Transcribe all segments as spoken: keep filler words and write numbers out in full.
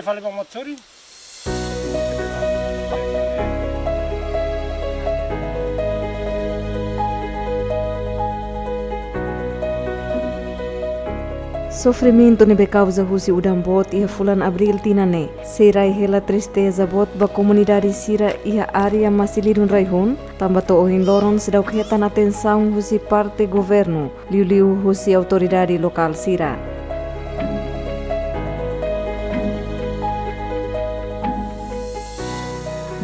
Fali ba motori. Sofrimentu ne'ebé kauza husi udan boot iha fulan Abríl tinan ne'e, sei rai hela tristeza boot ba komunidade sira iha área Masilidun Raihun, tanba to'o ohin loron seidauk hetan atensaun husi parte governu, liuliu husi autoridade lokál sira.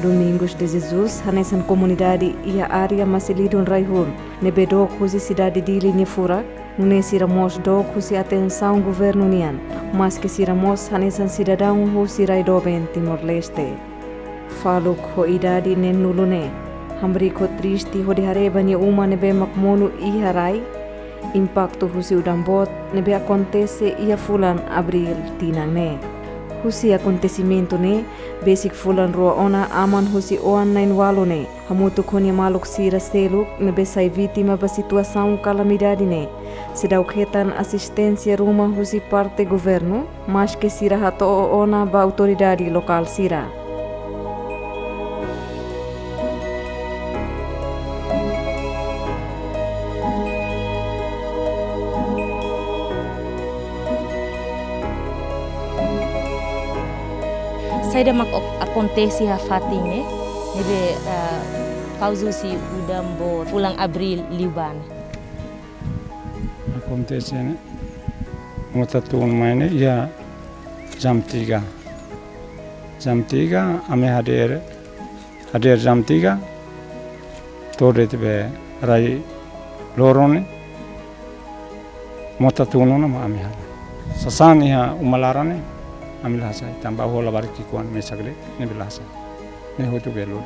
Domingos de Jesus, hanesan komunidade iha área Masilidun Raihun, ne'ebé dook husi sidade Dili nia furak, nune'e sira mós dook husi atensaun governu nian, maske sira mós hanesan sidadaun husi rai doben Timor-Leste. Faluk ho idade neenulu ne'e, hamriik ho triste hodi haree ba nia uma ne'ebé mak monu iha rai, impaktu husi udan boot ne'ebé akontese iha fulan Abríl tinan ne'e. Husi akontesimentu ne'e, besik fulan rua ona aman husi oan na'in-ualu ne'e, hamutuk ho nia maluk sira seluk ne'ebé sai vítima ba situasaun kalamidade ne'e, seidauk hetan asisténsia ruma husi parte governu, maske sira hato'o ona ba autoridade lokál sira. Saida mak ok-, akontese iha fatin ne'e, ne'ebé, ah, kauza husi udan boot fulan Abríl liubá ne'e? Akontese ne'e, mota tun mai ne'e iha jam tiga. Jam tiga, ami hadeer, hadeer jam tiga, to'o de'it be rai loron ne'e, mota tun ona mak ami halo. Sasán iha uma laran ne'e, ami la hasai, tanba ha'u labarik ki'ikoan mesak de'it, ne'ebé la hasai. Ne'e hotu be lori.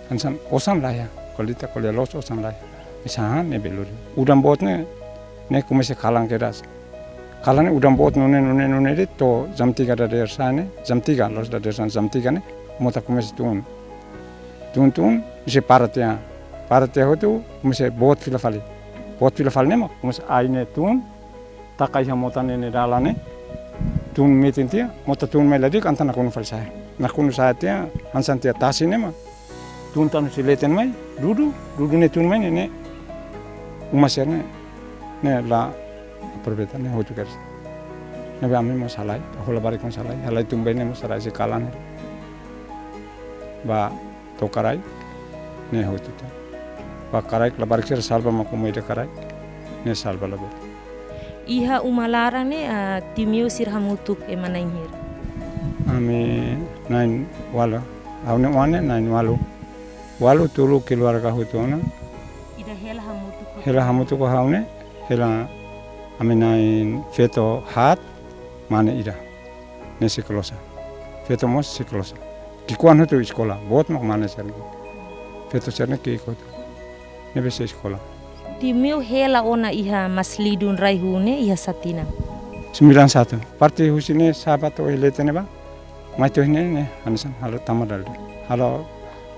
Hanesan osan laiha, ko'alia ita ko'alia loos osan laiha. Mesak hahán ne'ebé lori. Udan boot ne'e, ne'e komesa kalan kedas. Kalan ne'e udan boot nune'e, nune'e, nune'e de'it to'o jam tiga dadeer-saan ne'e, jam tiga, la'ós dadeer-saan, jam tiga ne'e, mota komesa tun. Tun, tun, sei para tiha. Para tiha hotu, komesa boot fila fali. Boot fila fali ne'e mak, komesa ai ne'e tun, taka iha mota ne'e nia dalan ne'e, tun metin tiha, mota tun mai la di'ak, entaun nakonu fali sa'e. Nakonu sa'e tiha, hanesan tiha tasi ne'e mak. Tun tan husi leten mai, dudu, dudu ne'e tun mai ne'e, ne'e uma sira-ne'e, ne'e la aproveita, ne'e hotu kedas. Ne'ebé ami mós halai, ha'u labarik mós halai, halai tun-been ne'e mós halai sei kalan ne'e. Ba to'o Karaik, ne'e hotu tan. Ba Karaik labarik sira salva mak uma ida Karaik, ne'e salva labele. Iha uma laran ne'e, ah, timeu sira hamutuk ema na'in hira? Ami na'in-ualu, ha'u-nia oan ne'e na'in-ualu. Ualu tolu keluarga hotu ona. Ida hela hamutuk ho? Hela hamutuk ho ha'u ne'e, hela ami na'in-feto haat, mane ida. Ne'e sei klosa. Feto mós sei klosa. Ki'ikoan hotu eskola, boot mak mane sira-ne'e. Feto sira-ne'e ki'ik hotu. Ne'ebé sei eskola. Timeu hela ona iha Masilidun Raihun ne'e iha sá tinan? Sembilan satu. Parte husi ne'e sa'e ba to'o iha leten ne'ebá. Mai to'o iha ne'e ne'e, hanesan halo tama dala ida. Halo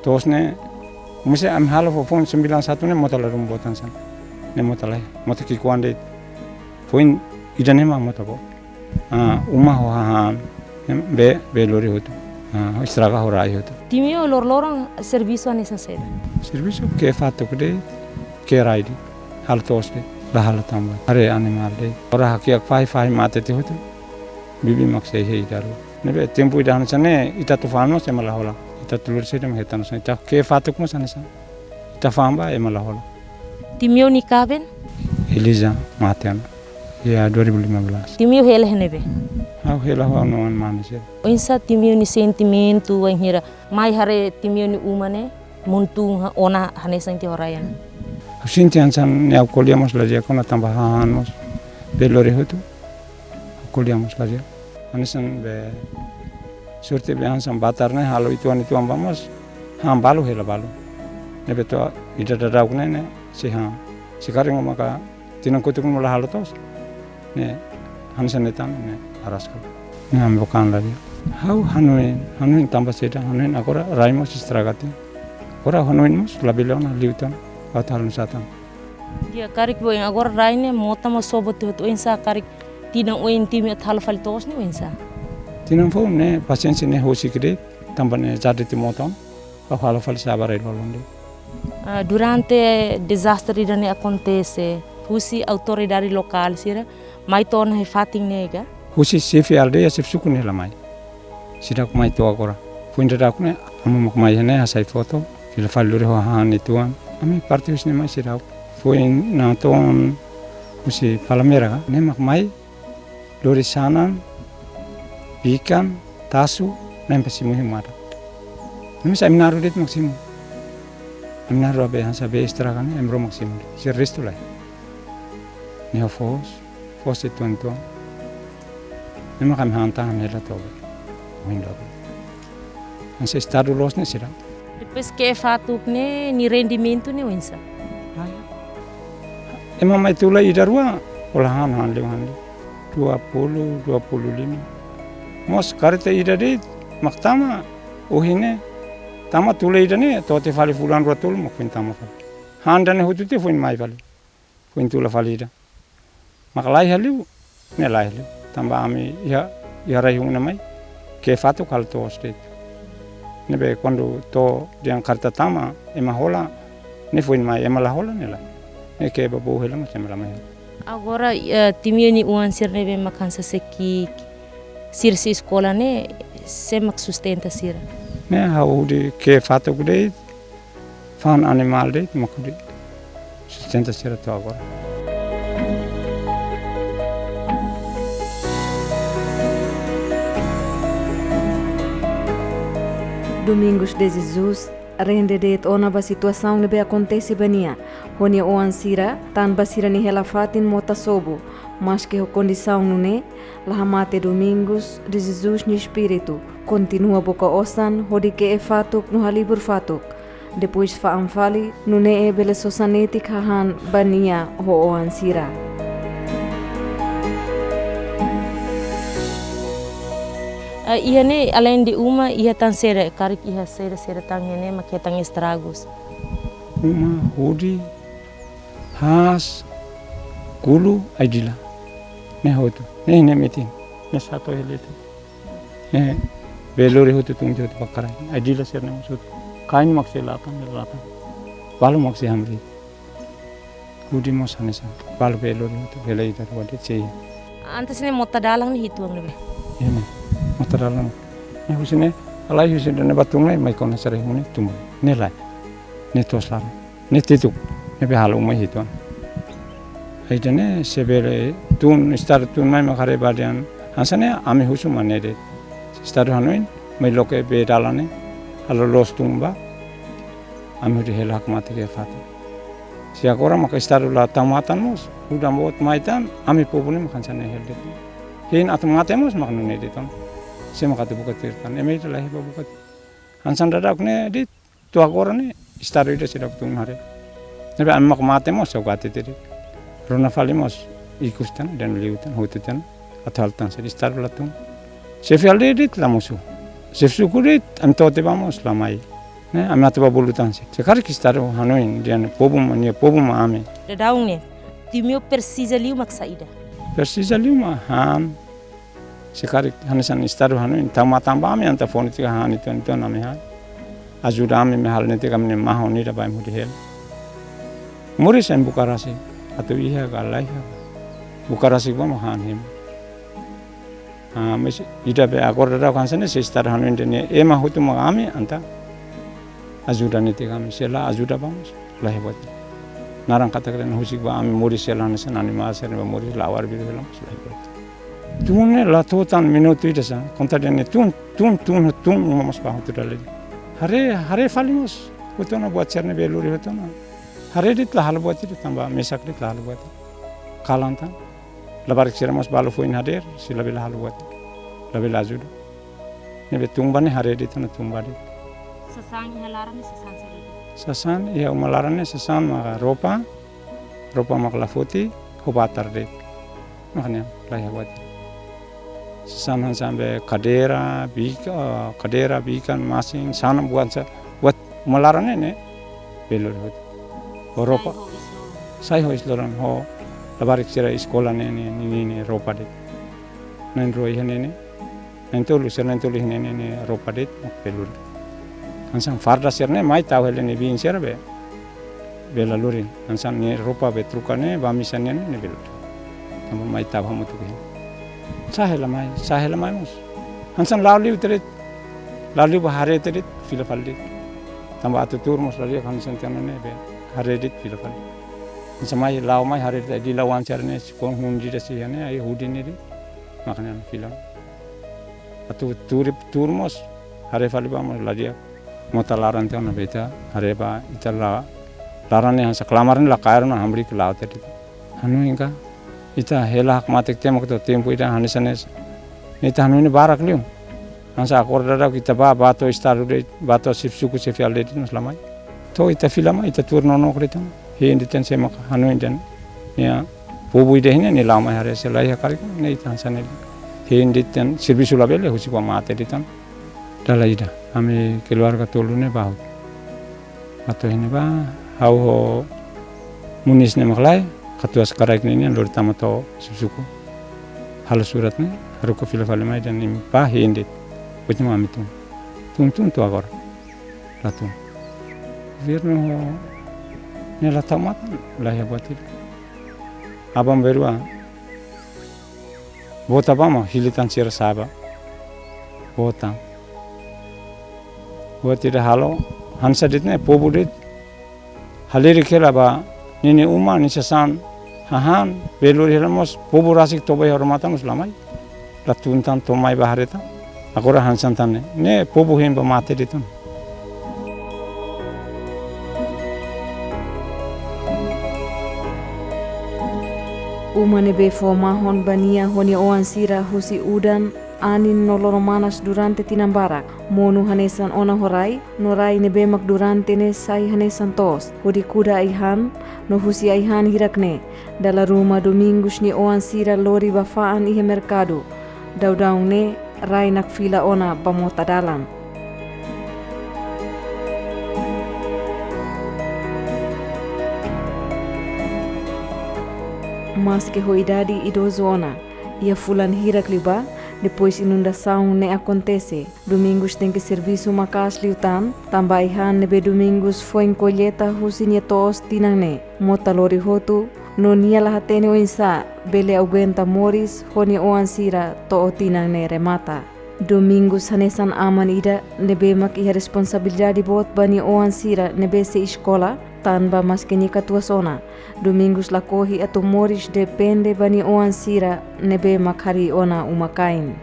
to'os ne'e, mesti ami halo foufoun sembilan satu ne'e mota ladún boot hanesan. Ne'e mota laiha, mota ki'ikoan de'it. Foin ida ne'e mak mota boot. Ah, uma ho hahán, em, bee, bee lori hotu. Ah, estraga ho rai hotu. Timeu loroloron servisu hanesan saida? Servisu ke'e fatuk de'it, ke'e rai de'it, halo to'os de'it, la halo tama. Haree animál de'it. Agora hakiak fahi, fahi mate tiha hotu. Bibi mak sei hein daru. Ne'ebé tempu ida hanesan ne'e, ita atu fa'an mós ema la hola. Ita atu lori saida mak hetan hanesan. Ita ke'e fatuk mós hanesan. Ita fa'an ba ema la hola. Timeu nia kaben? Elisa mate ona. Iha dua ribu lima belas. Timeu hela iha ne'ebé? Ha'u hela ho ha'u-nia oan mane sira. Oinsá timeu nia sentimentu wainhira mai haree timeu nia uma ne'e monu tun ona hanesan tiha ho rai an? Ha'u sente hanesan ne'e, ha'u ko'alia mós la di'ak ona tanba hahán mós, bee lori hotu. Ha'u ko'alia mós la di'ak. Hanesan be sorte be hanesan batar ne'e halo uitoan-uitoan ba mós, han balu hela balu. Ne'ebé to'o ida daudauk ne'e, ne'e sei han. Se karik maka tinan kotuk ne'e la halo to'os. Ne'e hanesan ne'e tan ne'e araska. Ne'e ami bukan la di'ak. Ha'u hanoin, hanoin tanba saida, hanoin agora rai mós estraga tiha. Agora hanoin mós labele ona liután, atu halo nusá tan. Di'ak, karik ohin agora rai ne'e mota mós sobu tiha hotu, oinsá karik tinan oin timeu atu halo fali to'os ne'e oinsá? Tinan foun ne'e pasiénsia ne'e husik de'it, tanba ne'e jadi ti moton, ha'u halo fali sabar ai lolon de'it. Ah, durante dezastre ida-ne'e akontese, husi autoridade lokál sira mai to'o ona iha fatin ne'e ka? Husi xefe aldeia, xefe suku ne'e la mai. Seidauk mai to'o agora. Foin daudauk ne'e, amu mak mai ne'e hasai foto, fila fali lori ho hahán uitoan. Ami parte husi ne'e mai seidauk. Foin natoon husi Palmeira ka, ne'e mak mai lori sanan, bikan, tasu, ne'e mak simu iha umada. Ne'e mak ami naru de'it mak simu. Ami naru abe hanesan be estraga ne'e, ami rua mak simu. Sira restu lae. Ne'e ho foos, foos uitoan-uitoan. Ne'e mak ami han tahan hela to'o ohin loron. Hanesan estadu loos ne'e sira. Depois ke fatuk ne'e, nia rendimentu ne'e oinsá? Ema mai tula ida rua, hola han, han liu, han liu. Dua puluh, dua puluh lima. Mós kareta ida de'it mak tama, ohin ne'e tama tula ida ne'e, to'o tiha fali fulan rua tolu mak foin tama fali. Han ida ne'e hotu tiha foin mai fali. Foin tula fali ida. Mak laiha liu, ne'e laiha liu. Tanba ami iha, iha rai-hun ne'e mai, ke fatuk halo toos de'it. Ne'ebé kuandu to'o dehan kareta tama, ema hola, ne'e foin mai, ema la hola, ne'e lae. Ne'e ke ba boot hela, mak ema la mai. Agora, eh, timio ni uan sira ne'ebé mak hanesan sei ki'ik, sira sei eskola ne'e, sé mak sustenta sira? Ne'e ha'u hodi ke fatuk de'it, fa'an animál de'it mak hodi sustenta sira to'o agora. Domingos de Jesus rende de'it ona ba situasaun ne'ebé akontese ba nia ho nia oan sira, tanba sira-nia hela-fatin mota sobu. Maske ho kondisaun nune'e, la hamate Domingos de Jesus nia espíritu, kontinua boka osan hodi ke'e fatuk no halibur fatuk. Depois fa'an fali, nune'e bele sosa netik hahán ba nia ho oan sira. Eh, iha ne'e, além de uma, iha tan saida, karik iha saida, saida tan iha ne'e mak hetan estragus? Uma, hudi, haas, kulu, ai-dila. Ne'e hotu. Ne'e, ne'e metin. Ne'e satu helitin. Ne'e, bee lori hotu tun hotu ba kraik. Ai-dila sira-ne'e mós hotu. Kain mak sei latan, latan. Balu mak sei hamriik. Hudi mós hanesan. Balu bee lori hotu, bee lori ida rua de'it sei. Antes ne'e mota dalan ne'e hitu ne'ebé? Iha ne'e. Mota dalan. Ne'e husi ne'e, halai husi ne'ebá tun mai, mai kona sira hune tun. Ne'e lae. Ne'e to'os laran. Ne'e tituk, ne'ebé halo uma hitu ona. Ai-dala ne'e se bele tun, estadu tun mai mak haree ba dehan. Hanesan ne'e ami husu mak ne'e de'it. Estadu hanoin, mai loke bee dalan ne'e, halo loos tun ba. Ami hodi hela hakmatek iha fatin. Se agora maka estadu la tau matan mós, udan boot mai tan, ami povu ne'e mak hanesan ne'e hela de'it. Hein atu mate mós mak nune'e de'it ona. Sé mak atu buka tuir tan, ema ida laiha ba buka. Hanesan daudauk ne'e de'it, to'o agora ne'e, estadu ida seidauk tun haree. Ne'ebé ami mak mate mós, só gati tiri. Rona fali mós, ikus tan, dehan liu tan, hotu tan, atu halo tan, se estadu la tun. Xefe aldeia de'it la mosu. Xefe suku de'it, ami to'o tiha ba mós, la mai. Ne'e, ami atu ba bolu tan se. Se karik estadu hanoin, dehan povu mak, nia povu mak ami. Daudaun ne'e, timio presiza liu mak saida? Presiza liu mak han, se karik hanesan estadu hanoin, tau matan ba ami, entaun fó netik hahán uitoan-uitoan ami han. Ajuda ami, ami halo netik ami-nia mahon ida ba ami hodi hela. Moris ami buka rasik, atu iha ka laiha. Buka rasik ba mak han hemu. Ah, mais ida be agora daudaun hanesan ne'e, se estadu hanoin dehan ne'e ema hotu mak ami, entaun ajuda netik ami, se la ajuda ba mós, laiha buat. Naran katak dehan husik ba ami moris sira hanesan animál sira-ne'ebá moris, la'o arbiru hela mós, laiha buat. Tun ne'e la to'o tan minutu ida sá, konta dehan ne'e tun, tun, tun, tun, uma mós ba hotu dala ida. Haree, haree fali mós, hotu ona buat sira-ne'e bee lori hotu ona. Haree de'it la halo buat ida tanba mesak de'it la halo buat ida. Kalan tan. Labarik sira mós balu foin hadeer, sei labele halo buat. Labele ajuda. Ne'ebé tun ba ne'e haree de'it ona tun ba de'it. Sasán iha laran ne'e sasán saida de'it? Sasán iha uma laran ne'e sasán maka roupa, roupa maka lafoti, ho batar de'it. Maka ne'e, laiha buat. Sasán hanesan be kadeira, bika, kadeira, bikan, masin, sanan buat sa, buat uma laran ne'e, ne'e, bee lori hotu. Ho roupa. Sai ho isin-lolon. Sai ho isin-lolon, ho labarik sira eskola ne'e, ne'e, ne'e, ne'e, ne'e, roupa de'it. Na'in-rua iha ne'e, ne'e. Na'in-tolu, sira na'in-tolu iha ne'e, ne'e, ne'e roupa de'it, belu. Hanesan farda sira-ne'e mai tau hela ne'e biin sira be, bela lori. Hanesan ne'e roupa be troka ne'e, ba misa nian ne'e, ne'e belu. Tanba mai tau hamutuk iha. Sa'e hela mai, sa'e hela mai mós. Hanesan la'o liu tiha de'it, la'o liu ba haree tiha de'it, fila fali de'it. Tanba atu tuur mós ladi'ak hanesan tiha ona ne'e be, haree de'it fila fali. Hanesan mai la'o mai haree de'it, ai dila oan sira-ne'e, sikon hun dida si iha ne'e, ai hudi ne'e de'it. Mak ne'e fila. Atu tuur, tuur mós, haree fali ba mós ladi'ak. Mota laran tiha ona be ita, haree ba ita la, laran ne'e hanesan klamar ne'e la kaer ona hamriik la'o tiha de'it. Hanoin ka, ita hela hakmatek tiha mak to'o tempu ida hanesan ne'e. Ita hanoin ne'e barak liu. Hanesan akorda daudauk ita ba, ba to'o estadu de'it, ba to'o xefe suku, xefe aldeia de'it mós la mai. To'o ita fila mai, ita tuur nonook de'it ona. Hein de'it ona sé mak hanoin dehan. Nia povu ida iha ne'e, nia la'o mai haree se la iha karik, ne'e ita hanesan ne'e. Hein de'it ona servisu labele, husik ba mate de'it ona. Dala ida, ami keluarga tolu ne'e ba hotu. Atu iha ne'ebá, ha'u ho Munis ne'e mak lae, katuas karaik ne'e nian lori tama to'o xefe suku. Halo surat ne'e, haruka fila fali mai dehan imi ba hein de'it. Últimu ami tun. Tun, tun to'o agora. La tun. Governu ho ne'e la tau matan, la iha buat ida. Aban-bainrua. Vota ba mak hili tan sira sa'e ba. Vota. Buat ida halo, hanesan de'it ne'e, povu de'it. Halerik hela ba, ninia uma, nia sasán, hahán, belu hela mós, povu rasik toba iha odamatan mós la mai. La tun tan to'o mai ba haree tan. Agora hanesan tan ne'e. Ne'e povu hein ba mate de'it ona. Uma ne'ebé fó mahon ba nia ho nia oan sira husi udan, anin no loron manas durante tinan barak. Monu hanesan ona ho rai, no rai ne'ebé mak durante ne'e sai hanesan to'os, hodi kuda ai-han, no husi ai-han hirak ne'e, dala ruma Domingos nia oan sira lori ba fa'an iha merkadu. Daudaun ne'e, rai nakfila ona ba mota dalan. Maske ho idade idozu ona, iha fulan hirak liubá, depois inundasaun ne'e akontese, Domingos tenke servisu maka'as liután, tanba ai-han ne'ebé Domingos foin kolleita husi nia to'os tinan ne'e, mota lori hotu, no nia la hatene oinsá bele aguenta moris ho nia oan sira to'o tinan ne'e remata. Domingos hanesan aman ida ne'ebé mak iha responsabilidade boot ba nia oan sira ne'ebé sei eskola, tanba maske nia katuas ona, Domingos lakohi atu moris depende ba nia oan sira ne'ebé mak harii ona uma-kain.